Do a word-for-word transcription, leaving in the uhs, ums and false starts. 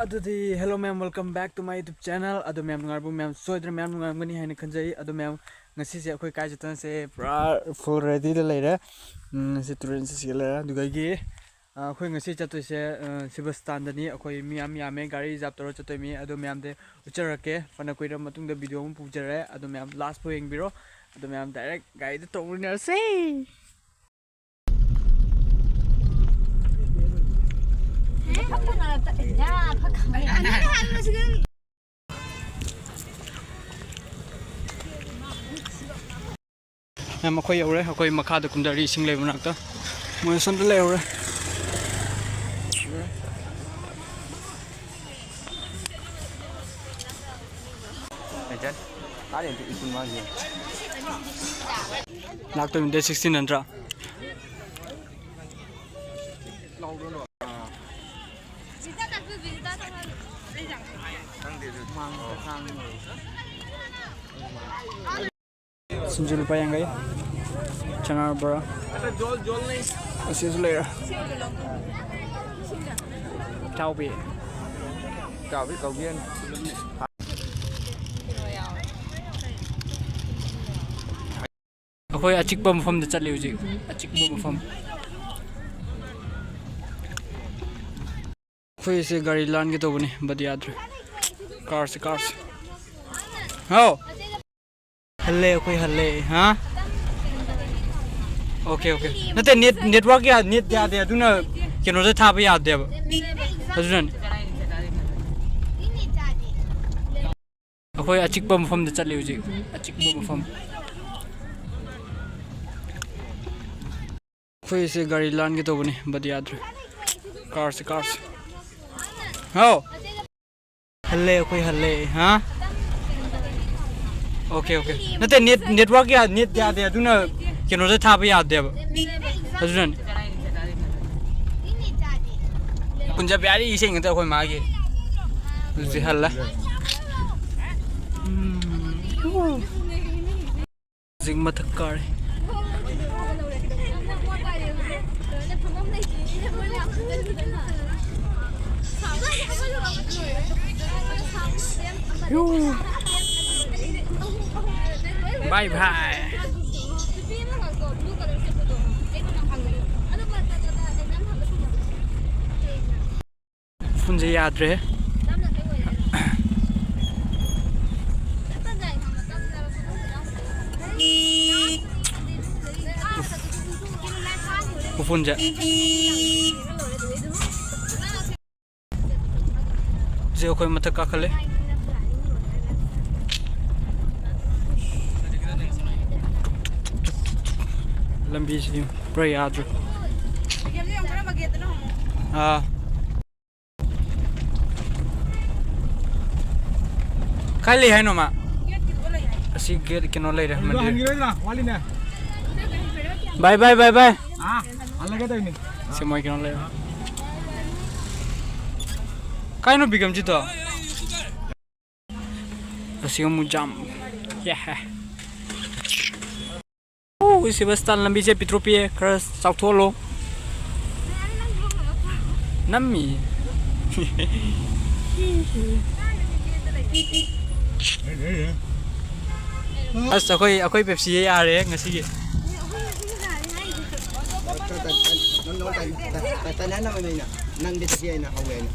ꯑꯗꯨꯗꯤ hello ꯃꯌꯥꯝ, welcome back to my YouTube channel. ꯑꯗꯣ ꯃꯌꯥꯝ ꯅꯨꯡꯉꯥꯏꯔꯤꯕꯣ? ꯃꯌꯥꯝ ꯁꯣꯏꯗꯅ ꯃꯌꯥꯝ ꯅꯨꯡꯉꯥꯏꯔꯝꯒꯅꯤ ꯍꯥꯏꯅ ꯈꯟꯖꯩ꯫ ꯑꯗꯣ ꯃꯌꯥꯝ, ꯉꯁꯤꯁꯦ ꯑꯩꯈꯣꯏ ꯀꯥꯏ ꯆꯠꯇꯣꯏꯅꯣꯁꯦ ꯄꯨꯔꯥ full readyꯗ ꯂꯩꯔꯦ꯫ ꯎꯝ, ꯉꯁꯤ ꯇꯨꯔꯦꯟ ꯆꯠꯁꯤꯒ ꯂꯩꯔꯦ꯫ ꯑꯗꯨꯗꯒꯤ, ꯑ, ꯑꯩꯈꯣꯏ ꯉꯁꯤ ꯆꯠꯇꯣꯏꯁꯦ, ꯑ, ꯁꯤꯕꯁꯇꯥꯟꯗꯅꯤ꯫ ꯑꯩꯈꯣꯏ ꯃꯤ ꯌꯥꯝ ꯌꯥꯝꯃꯦ, ꯒꯥꯔꯤ reserve ꯇꯧꯔ ꯆꯠꯇꯣꯏ ꯃꯤ꯫ ꯑꯗꯣ ꯃꯌꯥꯝꯗꯤ ꯎꯠꯆꯔꯛꯀꯦ꯫ ꯐꯅ ꯀꯨꯏꯔꯕ ꯃꯇꯨꯡꯗ video ꯑꯃ ꯄꯨꯖꯔꯦ꯫ ꯑꯗꯣ ꯃꯌꯥꯝ last ꯐꯥꯎ ꯌꯦꯡꯕꯤꯔꯣ꯫ ꯑꯗꯣ ꯃꯌꯥꯝ direct ꯒꯥꯔꯤꯗ ꯇꯣꯡꯃꯤꯟꯅꯔꯁꯦ꯫ ꯃꯌꯥꯝ, ꯑꯩꯈꯣꯏ ꯌꯧꯔꯦ꯫ ꯑꯩꯈꯣꯏ ꯃꯈꯥꯗ ꯀꯨꯝꯊꯔꯤ, ꯏꯁꯤꯡ ꯂꯩꯕ ꯃꯅꯥꯛꯇ꯫ ꯃꯣꯏ ꯑꯁꯣꯝꯗ ꯂꯩꯍꯧꯔꯦ꯫ ꯂꯥꯛꯇꯣꯏꯅꯤ, date sixteen ꯅꯠꯇ꯭ꯔꯥ? ꯁꯤꯡꯖꯨ ꯂꯨꯄꯥ ꯌꯥꯡꯈꯩ꯫ ꯆꯅꯥ ꯕꯣꯔꯥ꯫ ꯑꯁꯤꯁꯨ ꯂꯩꯔꯦ꯫ ꯏꯇꯥꯎꯕꯤ꯫ ꯏꯇꯥꯎꯕꯤ ꯀꯧꯕꯤꯔꯅꯤ꯫ ꯑꯩꯈꯣꯏ ꯑꯆꯤꯛꯄ ꯃꯐꯝꯗ ꯆꯠꯂꯤ ꯍꯧꯖꯤꯛ꯫ ꯑꯆꯤꯛꯄ ꯃꯐꯝ꯫ ꯑꯩꯈꯣꯏꯁꯦ ꯒꯥꯔꯤ ꯂꯥꯟꯒꯦ ꯇꯧꯕꯅꯤ, but ꯌꯥꯗ꯭ꯔꯦ꯫ ꯀꯥꯔꯁꯦ, ꯀꯥꯔꯁꯦ꯫ ꯍꯥꯎ꯫ ꯍꯜꯂꯦ, ꯑꯩꯈꯣꯏ ꯍꯜꯂꯦ꯫ ꯍꯥ? Okay, okay꯫ ꯅꯠꯇꯦ, net, network ꯌꯥ-, net ꯌꯥꯗꯦ꯫ ꯑꯗꯨꯅ ꯀꯩꯅꯣꯗ ꯊꯥꯕ ꯌꯥꯗꯦꯕ꯫ ꯑꯗꯨꯅꯅꯦ꯫ ꯑꯩꯈꯣꯏ ꯑꯆꯤꯛꯄ ꯃꯐꯝꯗ ꯆꯠꯂꯤ ꯍꯧꯖꯤꯛ꯫ ꯑꯆꯤꯛꯄ ꯃꯐꯝ꯫ ꯑꯩꯈꯣꯏꯁꯦ ꯒꯥꯔꯤ ꯂꯥꯟꯒꯦ ꯇꯧꯕꯅꯤ, but ꯌꯥꯗ꯭ꯔꯦ꯫ ꯀꯥꯔꯁꯦ, ꯀꯥꯔꯁꯦ꯫ ꯍꯥꯎ꯫ ꯍꯜꯂꯦ, ꯑꯩꯈꯣꯏ ꯍꯜꯂꯦ꯫ ꯍꯥ? Okay, okay꯫ ꯅꯠꯇꯦ, net, network ꯌꯥ-, net ꯌꯥꯗꯦ꯫ ꯑꯗꯨꯅ ꯀꯩꯅꯣꯗ ꯊꯥꯕ ꯌꯥꯗꯦꯕ꯫ ꯑꯗꯨꯅꯅꯦ꯫ ꯀꯨꯟꯖ ꯄꯤꯌꯥꯔꯤ ꯏꯁꯩ ꯉꯥꯛꯇ ꯑꯩꯈꯣꯏ ꯃꯥꯒꯤ꯫ ꯍꯧꯖꯤꯛ ꯍꯜꯂꯦ꯫ ꯎꯝ꯫ ꯍꯧꯖꯤꯛ ꯃꯊꯛ ꯀꯥꯔꯦ꯫ ꯐꯝꯐꯝ ꯂꯩꯇꯦ꯫ ꯐꯝꯐꯝ ꯂꯩꯇꯦ꯫ ꯁꯥꯕ ꯍꯥꯏꯁꯦ ꯐꯝꯐꯝ ꯂꯩꯇꯦ꯫ Bye bye. ꯐꯣꯟꯁꯦ ꯌꯥꯗ꯭ꯔꯦ꯫ ꯐꯣꯟꯁꯦ꯫ ꯍꯧꯖꯤꯛ ꯑꯩꯈꯣꯏ ꯃꯊꯛ ꯀꯥꯈꯠꯂꯦ꯫ ꯂꯝꯕꯤꯁꯤꯗꯤ ꯄꯨꯔꯥ ꯌꯥꯗ꯭ꯔꯦ꯫ ꯑꯥ꯫ ꯀꯥꯏ ꯂꯩ ꯍꯥꯏꯅꯣ ꯃꯥ? ꯑꯁꯤ ꯒꯦꯠ ꯀꯩꯅꯣ ꯂꯩꯔꯦ, ꯃꯟꯗꯤꯔ꯫ ꯍꯟꯈꯤꯔꯣꯏꯗ꯭ꯔꯥ? ꯋꯥꯠꯂꯤꯅꯦ꯫ ꯕꯥꯏ, ꯕꯥꯏ, ꯕꯥꯏ, ꯕꯥꯏ꯫ ꯑꯥ, ꯍꯜꯂꯒꯦ ꯇꯧꯔꯤꯅꯦ꯫ ꯁꯤ ꯃꯣꯏ ꯀꯩꯅꯣ ꯂꯩꯔꯦ꯫ ꯀꯥꯏꯅꯣ ꯕꯤꯀꯝꯖꯤꯠꯇꯣ? ꯑꯁꯤ ꯑꯃꯨꯛ ꯖꯥꯝ꯫ ꯌꯦꯍꯦ꯫ ꯑꯣ, ꯁꯤꯕꯁꯇꯥꯟ ꯂꯝꯕꯤꯁꯦ ꯄꯤꯇ꯭ꯔꯨꯛ ꯄꯤꯛꯑꯦ, ꯈꯔ ꯆꯥꯎꯊꯣꯛꯍꯜꯂꯣ꯫ ꯅꯝꯃꯤ꯫ ꯑꯁ, ꯑꯩꯈꯣꯏ, ꯑꯩꯈꯣꯏ ꯄꯦꯞꯁꯤ ꯌꯥꯔꯦ ꯉꯁꯤꯒꯤ꯫ ꯅꯪꯗꯤ ꯆꯠꯀꯦ ꯍꯥꯏꯅ ꯍꯧꯋꯦ ꯍꯥꯏꯅ꯫